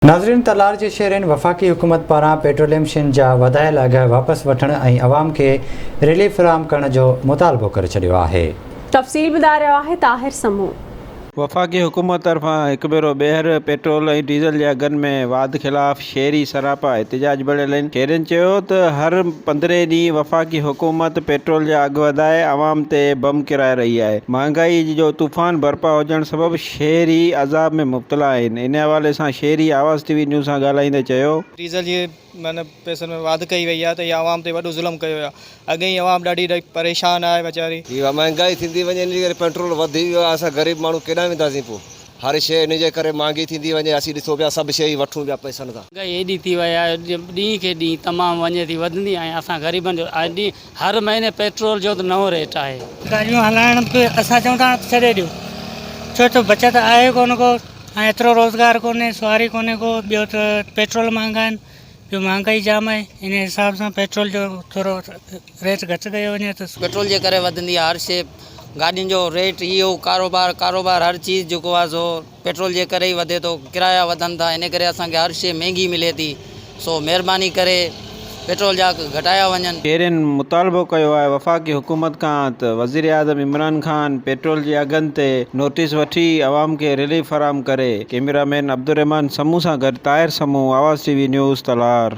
ناظرين تلار جي شهرين وفاقي حڪومت پاران پيٽروليم شين جا وڌايل اگهه واپس وٺڻ ۽ عوام کي رليف فراهم ڪرڻ جو مطالبو ڪري ڇڏيو آهي. تفصيل ٻڌائي رهيو آهي طاهر سمون. وفاقي حڪومت طرفان هڪ ڀيرو ٻيهر پيٽرول ۽ ڊيزل جي اگهن ۾ واڌ خلاف شهري سراپا احتجاج بڻيل آهن. شهرين چيو ته هر پندرهين ڏينهن وفاقي حڪومت پيٽرول جا اگهه وڌائي عوام تي بم ڪيرائي رهي آهي، مهانگائي جو طوفان برپا هجڻ سبب شهري عذاب ۾ مبتلا آهن، ان حوالي سان شهري آواز ٽي وي نيوز سان ڳالهائيندي چيو. ڊيزل جي معنيٰ پئسن ۾ واڌ ڪئي وئي آهي ته اها عوام تي وڏو ظلم ڪيو ويو آهي اڳي ئي عوام ڏاڍي پريشان آهي ويچاري. اها مهانگائي ٿيندي وڃي ان جي ڪري پيٽرول وڌي ويو آهي اسان غريب ماڻهو ڪيڏانهن وينداسين پوء هر شيء ان جي ڪري مهانگي ٿيندي وڃي اسين ڏسو پيا سڀ شيء وٺون پيا پئسن سان. مهانگائي ايڏي ٿي وئي آهي ڏينهن کي ڏينهن تمام وڃي ٿي وڌندي ۽ اسان غريبن جو ڏينهن هر مهيني پيٽرول جو ته نئون ريٽ آهي. گاڏيون هلائڻ به اسان چئون ٿا ڇڏي ڏيو ڇو ته بچت آهي ڪونه ڪو ۽ ايترو روزگار ڪونهي سواري ڪونهي ڪو ٻيو ته پيٽرول مهانگا آهن ٻيو مهانگائي جام آهي ان حساب سان پيٽرول جو ٿورو ريٽ گهٽ ڪيو وڃي ته. پيٽرول جي ڪري وڌندي آهي هر شي گاڏين جو ريٽ هي هو ڪاروبار ڪاروبار هر چيز جيڪو آهي سو پيٽرول جي ڪري ئي وڌي ٿو ڪرايا وڌن ٿا ان ڪري اسان کي هر شي مهنگي ملي ٿي سو مهرباني ڪري پيٽرول جا اگهه گهٽايا وڃن. شهرين مطالبو ڪيو آهي وفاقي حڪومت کان ته وزيراعظم عمران خان پيٽرول جي اگهن تي نوٽيس وٺي عوام کي رليف فراهم ڪري، ڪئميرا مين عبدالرحمان سمون سان گڏ Tahir Samoon, Awaz T V news, Talhar.